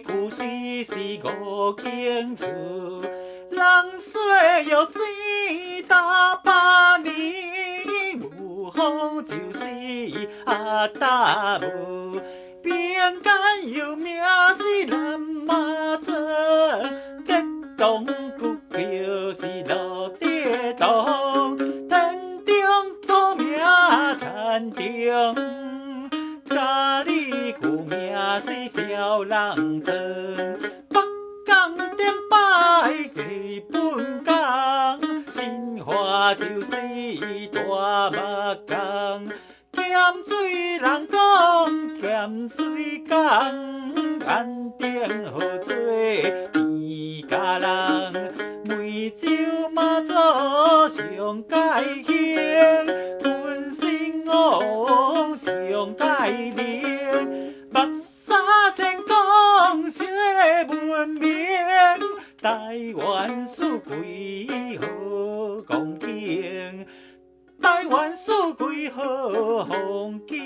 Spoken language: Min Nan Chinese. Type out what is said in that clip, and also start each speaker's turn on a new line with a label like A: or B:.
A: 舊時是五間厝，人說藥錢大百年，霧峰就是阿達霧，民間有名是南媽祖，竹東古橋是落地洞，田中土名田中，嘉義舊名是小人村，北港頂擺日本港，新化就是大目港，鹹水人講鹹水港，安定號做甜家人，梅州媽祖上界興，文成王上界靈，目沙千講小文明，台灣四季好光景，台灣四季好風景。